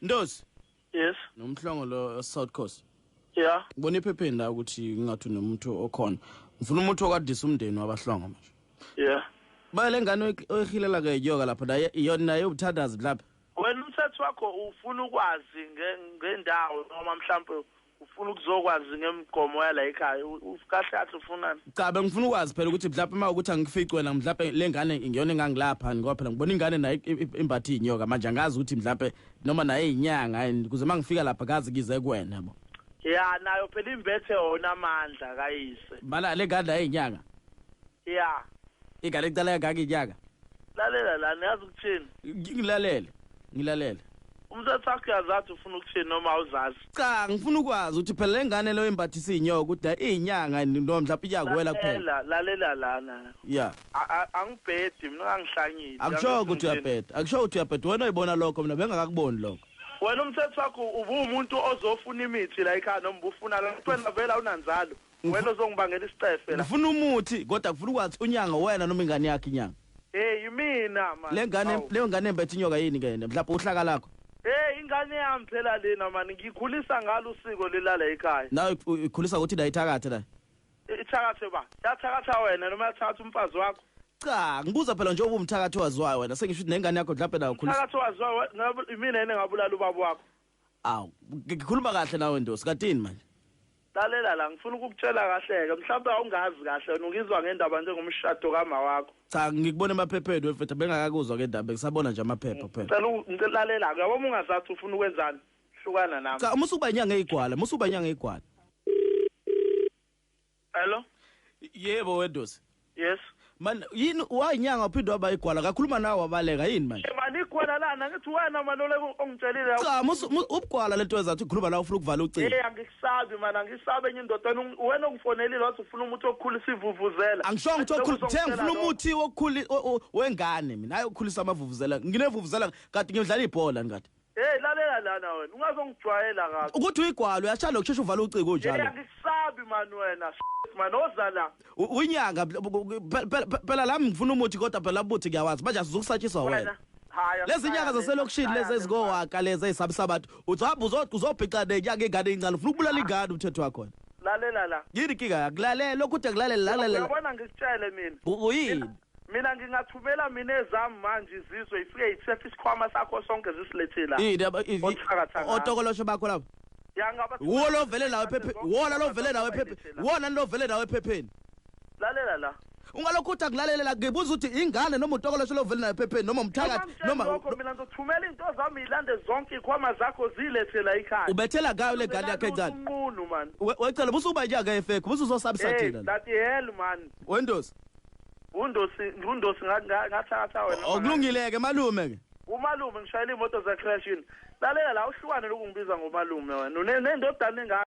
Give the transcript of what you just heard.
Ndosi. Yes. Nomhlongo lo South Coast. Yeah. Ngibona iphepheni la ukuthi ngingathi unomuntu okhona. Ngifuna umuntu okadisa umndeni wabahlongo manje. Yeah. Ba le ngane oyihilela ke inyoka lapha naye iyona naye ubuthandazi lapha. Wena umthetho wakho ufuna ukwazi ngendawo noma mhlambe ufuna ukuzokwazi ngemigomo yala ekhaya, kahle kahle ufunani? Cha, bengifuna ukwazi phela ukuthi mhlawumbe uma ukuthi angifici wena, mhlawumbe le ngane ngiyona engangilapha, ngoba phela ngibona ingane nayo imbathe inyoka manje, angazi ukuthi mhlawumbe noma naye inyanga and kuze mangifika lapha kazi kize kuwena yabo. Ya, nayo phela imbethe wona amandla kayise. Bala le ngane naye inyanga. Ya. Ingane icala kangaka inyanga. Lalela la, niyazi ukuthini? Ngilalele. Ngilalele. Umthetho wakho uyazazi ufuna ukuthini noma awuzazi? Cha, ngifuna ukwazi ukuthi phela le ngane leyo imbathisa inyoka ukuthi iyinyanga noma mhlawumbe iyakuwela kuphela. Lalela, lalela lana. Ya. Angibhedi mina, angihlanyile. Akusho ukuthi uyabheda. Akusho ukuthi uyabheda. Wena uyibona lokho, mina bengakakuboni lokho. Wena umthetho wakho ubuwumuntu ozofuna imithi la ekhaya noma ubufuna la wena vele awunanzalo. Wena ozongibangela isicefe la. Ngifuna umuthi kodwa ngifuna ukwazi unyanga wena noma ingane yakhe inyanga. Hey, yimina man. Le ngane, leyo ngane embethe inyoka yini ke yena? Mhlawumbe uhlaka lakho. Hey, ingane yami phela lena man, ngikhulisa ngalo usiko lelala ekhaya. Nawe ukhulisa ukuthi la ithakathe la. Ithakathe ba? Yathakatha wena noma yathakatha umfazi wakho? Cha, ngibuza phela njengoba umthakathi waziwayo wena, sengisho ukuthi nengane yakho mhlawumbe nayo ukhulisa. Umthakathi waziwayo mina yini engabulala ubaba wakho? Awu, ngikhuluma kahle nawe Ndosi, katini manje? Lalela la, ngifuna ukukutshela kahle ke, mhlawumbe awungazi kahle wena, ungizwa ngendaba njengomshado kama wakho. Cha, ngikubona emaphepheni wefethu, bengakakuzwa ke ndaba, ngisabona nje amaphepha kuphela. Ngicela ulalela ke, yabo ungazathi ufuna ukwenzani, hlukana nami. Cha, musuba inyanga eyigwala, musuba inyanga eyigwala. Hello? Yebo weNdosi. Yes. Man, yini wayinyanga uphinde waba igwala, kakhuluma nawe wabaleka yini manje? Man, igwala lana ngithi wena man ole ongitshelile. Cha, ubugwala lento ezathi ukhuluma nawe ufuna ukuvala ucingo. Hey, angikusabi man, angisabi enye indoda, wena ongifonelile wathi ufuna umuthi okukhulisa ivuvuzela. Angishongo ukuthi okukhulisa, ngifuna umuthi wokukhulisa wengane mina, hayi ukukhulisa amavuvuzela. Nginevuvuzela kade ngidlala ibhola ngathi. Hey, lalela lana wena, ungazongijwayela kabi. Ukuthi uyigwala uyashaya ukushesha uvala ucingo unjalo. Hey, angikusabi man wena, man ozala. Uyinyanga phela lami ngifuna umuthi kodwa phela ubuthi ngiyawazi manje asizukusatshiswa wena. Lezi nyanga zaselokishini lezi ezikowaka lezi ezisabisabantu uzohamba uzobhica nenyanga ingane encane ufuna ukubulala ingane umthetho wakho. Lalela la. Yini inkinga yakho? Lalela lokhu uthi ngulalela lalela. Uyabona ngikutshele mina. Uyini? Mina ngingathumela mina ezami manje izizwe ifike ithethe isikhwama sakho sonke zisilethele la. Yini otokolosho bakho lapho? Wona ovele nawe ephepheni, wona lo vele nawe ephepheni, wona lo vele nawe ephepheni. Lalela la. Ungalokhu uthi akulalela, ngibuza ukuthi ingane noma utokolosho lo vele nawe ephepheni noma umthakathi noma lokho, mina ngizothumela into zami ilande zonke ikhwama zakho zilethela ekhaya. Ubethela ngayo le ngane yakhe encane. Unqunu man. Wecela busuba inyanga efekho, busuzosabisa thina. That hell man. Wendosi. Undosi ngathakatha wena. Okulungile ke malume ke. Umalume ngishayela imoto ze crash yini. Lalela la, uhlukane lokungibiza ngomalume wena. Unendodana engaka.